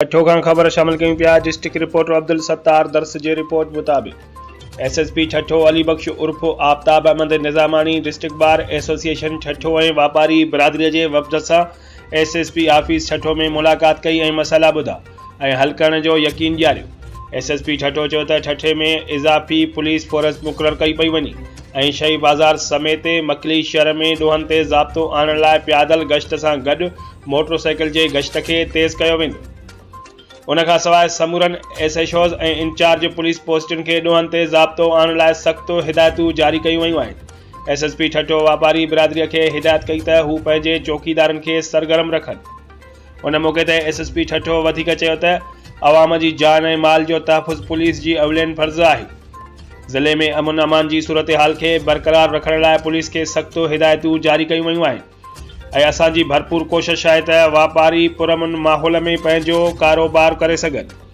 ٺٽو کان خبر شامل ڪيون پيا ڊسٽرڪٽ رپورٽر عبدالستار درس جي رپورٽ مطابق S S P Thatta Ali Bakhsh عرف Aftab Ahmed Nizamani district bar association Thatta ۽ واپاري برادري جي وفد سان S S P office Thatta ۾ ملاقات ڪئي ۽ مسئلا ٻڌا ۽ حل ڪرڻ جو يقين ڏياريو. ايس ايس پي ٺٽو چيو ته ٺٽي ۾ اضافي پوليس فورس مقرر ڪئي پئي وڃي ۽ شهي بازار سميت مڪلي شهر ۾ ڏوهن تي ضابطو آڻڻ لاء پيادل گشت سان گڏ موٽر سائيڪل جي گشت کي تيز ڪيو ويندو. ان کان سواء سمورن S H Os ۽ incharge police پوسٽن کي ڏوهن تي ضابطو آڻڻ لاء سخت هدايتون جاري ڪيون ويون آهن. ايس ايس پي ٺٽو واپاري برادري کي هدايت ڪئي ته هو پنهنجي چوڪيدارن کي سرگرم رکن. ان موقعي تي ايس ايس پي ٺٽو وڌيڪ چيو ته عوام جي جان ۽ مال جو تحفظ پوليس جي اولين فرض آهي. ضلعي ۾ امن امان جي صورتحال کي برقرار رکڻ لاء پوليس کي سخت هدايتون جاري ڪيون ويون آهن ۽ اسان جي ڀرپور ڪوشش آهي ته واپاري پرامن ماحول ۾ پنهنجو ڪاروبار ڪري سگهن.